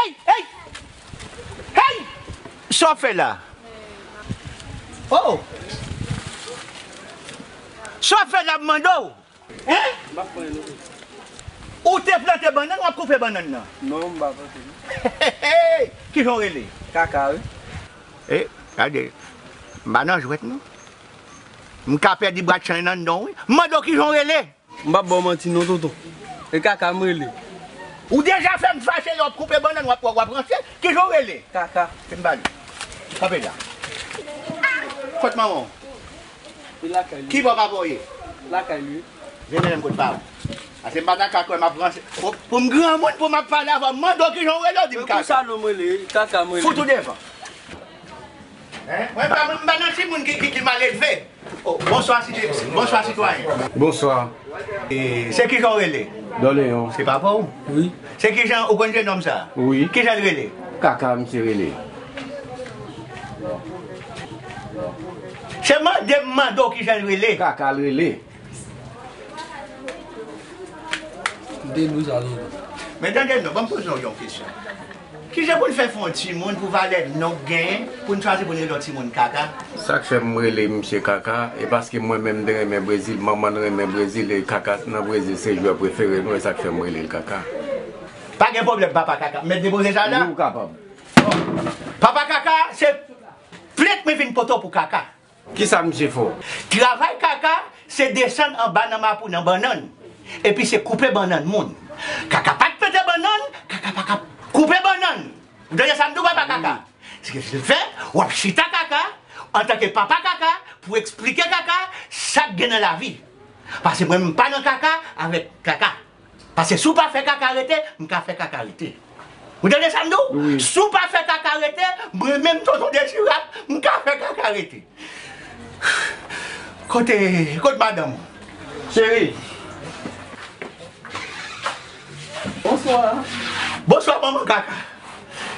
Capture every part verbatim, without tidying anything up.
Hey! Hey! Hey! Sa w ap fè la? Oh! Sa w ap fè la, m mande w? Hein? M pa pran non. Ou te plante bannann, w ap koupe bannann nan? Non, m pa plante non. Kijan w rele? Kaka, wi. E, gade, m pa nan jwèt non. M ka pèdi bwa chanj nan non, wi. M mande w kijan w rele? M p ap ba w manti non, tonton. E Kaka m rele. Ou deja fè m fache, lè w ap koupe bannann, w ap, w ap ranse. Kijan w rele? Kaka. Vin pale. Kanpe la. Kot manman w? Li lakay li. Ki bò papa w ye? Lakay li. Vin mennen m kot pa w. Pase m pa ta ka kwè m ap ranse. Pou, pou m granmoun, pou m ap pale avè w, m mande w kijan w rele, w di m Kaka. Pou sa non m rele, Kaka m rele. Fout ou devan. Hein? Mwen pa, mwen pa nan timoun ki, ki, ki mal elve. Oh, bonswa, sitwayen. Bonswa, sitwayen. Bonswa. E, se kijan w rele? Doleyon. Se papa w? Wi. Se kijan ou konn jennonm sa? Wi. Kijan l rele? Kaka, misye rele. Se mande m mande w kijan l rele. Kaka l rele. M te di w sa lontan. Men tande non, ban m poze w yon kesyon. Kijan pou n fè fè yon timoun pou valè non k genyen, pou n chwazi pou n rele yon timoun Kaka? Sa k fè m rele misye Kaka, e paske mwen menm m te renmen Brezil, manman l renmen Brezil, e Kaka nan Brezil se jwè prefere nou, e sa k fè m rele l Kaka. Pa gen pwoblèm, papa Kaka. M mèt depoze sa la? Wi, ou kapab. Papa Kaka, se plent mwen vin pote w pou Kaka. Kisa misye fè w? Travay Kaka, se desann anba nan mapou nan bannann. Epi se koupe bannann moun. Kaka pa t plante bannann, Kaka pa ka koupe bannann. Ou tande sa m di w, papa Kaka? Se ke se fè, w ap chita Kaka, antanke papa Kaka, pou eksplike Kaka sa k gen nan lavi. Pase mwen, m pa nan kaka avèk Kaka. Pase si w pa fè Kaka rete, m ka fè Kaka rete. Ou tande sa m di w? Wi. Si w pa fè Kaka rete, mwen menm tonton Dezirab, m ka fè Kaka rete. Kote, kote madanm ou? Cheri. Bonswa. Bonswa, manman Kaka.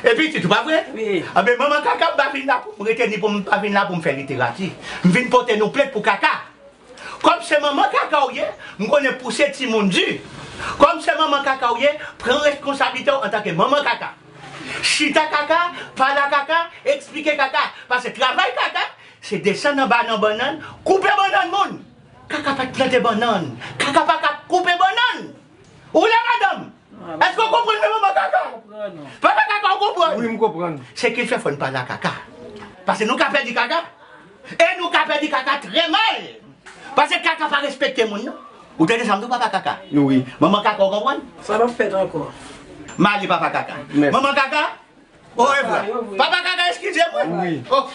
E pitit ou, pa vre? Wi. Anben, manman Kaka pa vin la pou m rete, ni pou m pa vin la pou m fè literati. M vin pote nou plent pou Kaka. Kòm se manman Kaka w ye, m konnen pouse timoun di. Kòm se manman Kaka w ye, pran reskonsablite w antanke manman Kaka. Chita Kaka, pale a Kaka, eksplike Kaka. Pase travay Kaka, se desann anba nan bannann, koupe bannann moun. Kaka pa t plante bannann. Kaka pa ka koupe bannann. Ou la, madanm? Èske w konprann mwen, manman Kaka? Papa Kaka, ou konprann? Wi, m konprann. Se ki fè fò n pale a Kaka. Pase nou ka pèdi Kaka. E nou ka pèdi Kaka trè mal. Pase Kaka pa respekte moun, non. Ou tande sa m di w, papa Kaka? Wi. Manman Kaka, ou konprann? Sa p ap fèt ankò. M ale, papa Kaka. Mèsi. Manman Kaka, orevwa. Papa Kaka, eskize mwen. Wi. Oh.